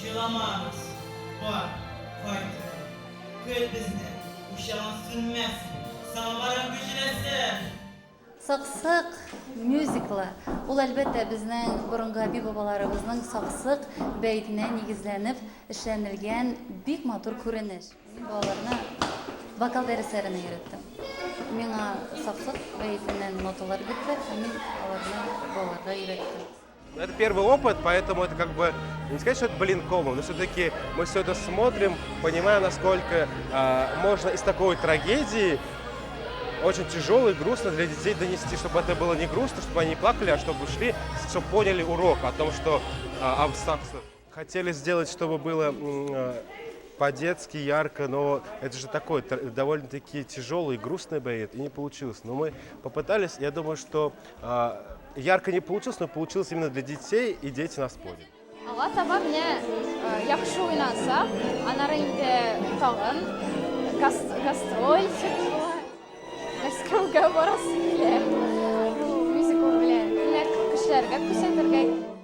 Еламагыз, бар, кайтыгыз. Көл безне, учагың сүнмәсен, самоварың гөжләсен! Саксык мюзиклы, ул, әлбәттә, безнең борынгы әби-бабаларыбызның Саксык бәетенә нигезләнеп эшләнелгән бик матур күренеш. Мин балаларны вокал дәресләренә йөреттем. Миңа Саксык бәетеннән ноталар бирделәр һәм мин аларны балаларга өйрәттем. Это первый опыт, поэтому это как бы, не сказать, что это блин комом, но все-таки мы все это смотрим, понимая, насколько можно из такой трагедии, очень тяжелой, грустно для детей донести, чтобы это было не грустно, чтобы они не плакали, а чтобы ушли, чтобы поняли урок о том, что абстракция. Хотели сделать, чтобы было по-детски, ярко, но это же такой довольно-таки тяжелый, грустный бэйт, и не получилось. Но мы попытались, я думаю, что ярко не получилось, но получилось именно для детей, и дети нас поняли. Алга таба менә яхшы уйнасак, аннары инде тагын гастроль була. Мәскәүгә барасы килә. Бу мюзикл белән. Менә кешеләргә күрсәтергә.